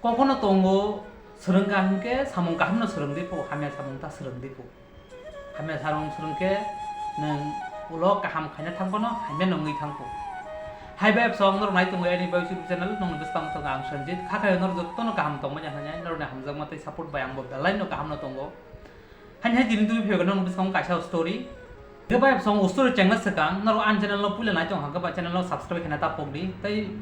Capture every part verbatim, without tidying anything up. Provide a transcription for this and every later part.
Kokno tongo swrwngkha hwnkhe samung kahamno swrwng di phu, hamya samung ta swrwng di phu. Hamya samung swrwng khe nwng ulo kaham khaina thang phano hamya no wngwi thang phu. Hai bai bwsong norok nai tongo ani bai YouTube channel, nokni bwskango tongo ang Sanjit. Kha khayo norok jotono kaham tongmani hwnwi norokni hamjakma tei support bai ang bo belai no kaham no tongo. Hani hai tini twi phiyok nokni bwskango kaisa story. Hwnkhe bai bwsong o story chengna swkang norok ani channel no puila nai tong hwnkhe bai channel no subscribe khaina ta pok di tei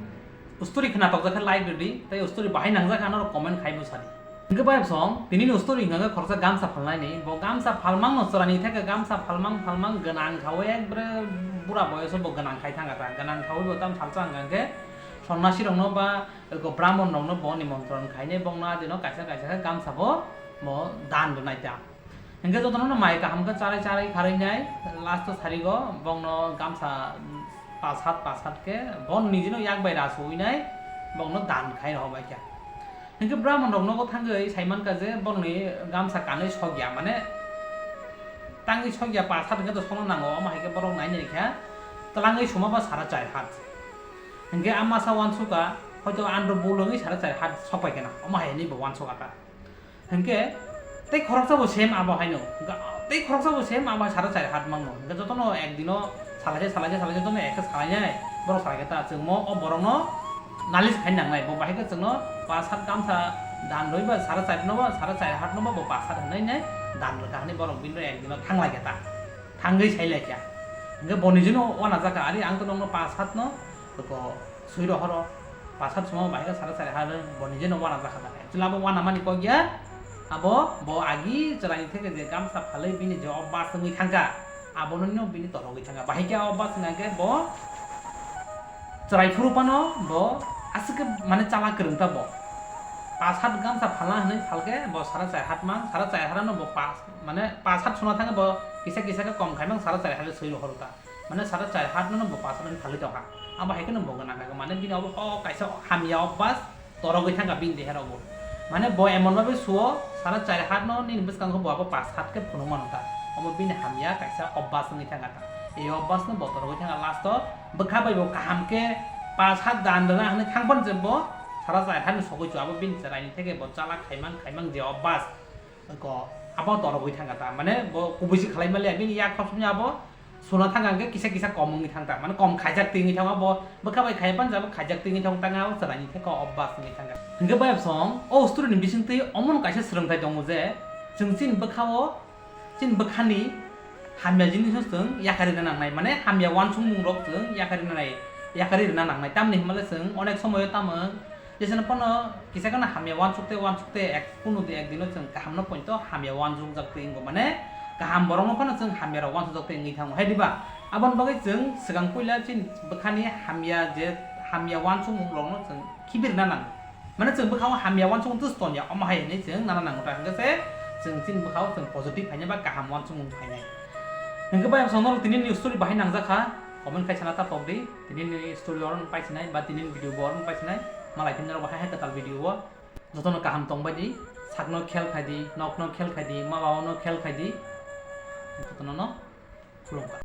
o story khna tokjak khe like rw di tei o story bahai nangjak khe norok comment khai bo sa di. Hwnkhe bai bwsong tini ni o story hwnkha khe khoroksa gamsa phalnai ni, bo gamsa phalmang no chwraini theke gamsa phalmang phalmang gwnang khaui ekbare bura boyoso bo gwnang khai thangkha ta, gwnang khaui bo tam salsa hwnkha khe sonnasi rok no ba eko brahmon rok no bo nimontron khainai bongno adino kaisa kaisa khe gamsa bo mo dan rwnai ta. Hwnkhe jotono mai kaham khe charai charai kharwi nai, last o sarigo bongno gamsa pas hat pas hat khe bo nijino yak bai ra suwi nai, bongno dan khai rw bai kha. Hwnkhe brahmon rok nogo thangwi sai mankha je borokni gamsa kanwi sokya, mane tangwi sokya pas hat hwnkhe to sokno nango, omo hai khe borok nai nai kha twlangwi suma ba sara char hat. Hwnkhe a masa uansukha, hoito andro bul wngwi sara char hat sok pai khe na, omo hai hwnwi bo uansukha ta. Hwnkhe tei khoroksa bo same abo haino. Ga-, tei khoroksa bo same abo hai sara char hat mangno. Hwnkhe jotono ekdino salaisa, salaisa, salaisa jotono ekhe salainai. Borok salai khe ta chwngmo o borokno nalis khai nangnai. Bo bahai khe chwngno pas hat gamsa dan rwi ba sara char no ba, sara char hat no ba bo pas hat hwnwi nai dan rwkha hwnwi borok bini ekdino thanglai khe ta. Thangwi sai lai kha. Hwnkhe bo nijino uanajak kha, "Ari ang to nokno pas hat no ko swi rohoro, pas hat suma bahai khe sara char hat," bo nijino uanajak kha. Actually abo uanamani kok ya, abo bo agi chwraini theke je gamsa phalwi bini je obas wngwi thangkha, abono bini torogwi thangkha. Bahai khe obas wngkha khe bo chwrai phuru phano bo aswk khe mane chala kwrwng ta bo. Pas hat gamsa phalna hwnwi phalkhe bo sara char hat mang, sara char hat no bo pas, mane pas hat suna thangkhe bo kisa kisa khe kom khai mang sara char hat swi rohoro ta. Mane sara char hat no bo pas hat phalwi tongkha. Abo hai kheno bo gwnang kha, mane bini obo o kaisa hamya obas torogwi thangkha bini deha rogo. Mane bo emon babe suo sara char hat no nini bwskango bo abo pas hat khe phunuk mano ta. Omo bini hamya kaisa obas wngwi thangkha ta. Ei obas no bo torogwi thangkha, last o bwkha bai bo kaham khe pas hat dan rwna hwnwi thang phano je bo sara char hat ni sogwi chu abo bini chwraini theke bo chala khaimang khaimang je obas ko abo torogwi thangkha ta, mane bo kubuisi khalai mali bini yak khosokni abo suna thangkha hwnkhe kisa kisa kom wngwi thangkha, mane kom khaijak twi wngwi thangkha bo bwkha bai khai phano jabo khaijak twi wngwi thangkha, tang abo chwraini theke obas wngwi thangkha. Hwnkhe bai bwsong o story ni bisingtwi omono kaisa swrwngthai tongo je chwng chini bwkha o Chini bwkhani hamya jinisno chwng yakarina nangnai, mane hamya uansukmungrok chwng yakarina nai, yakarina nangnai. Tamni hwnmale chwng onek somoyo tamo jeseno phano kisa kheno hamya uansukte uansukte ek kunu di ek dino chwng kahamno poito hamya uansukjak twi wngo, mane kaham borokno phano chwng hamyarok uansukjak twi wngwi thango. Hai diba? Aboni bagwi chwng swkang puila chini bwkhani hamya je hamya uansukmungrokno chwng khibirna nango. Mane chwng bwkhao hamya uansukmung twis tonya, omo hai hwnwi chwng nana nango ta hwnkhe se chwng chini bwkhao chwng positive phaina ba kaham uansukmung phainai. Hwnkhe bai bwsong norok tini ni story bahai nangjak kha, comment khai sana ta pok di, tini ni story oro paisnai ba tini ni video bo oro paisnai, malai phim norok bahai hai kwtal video o jotono kaham tong bai di, sakno khel khai di, nokno khel khai di, ma babano khel khai di, jotono no khulumkha.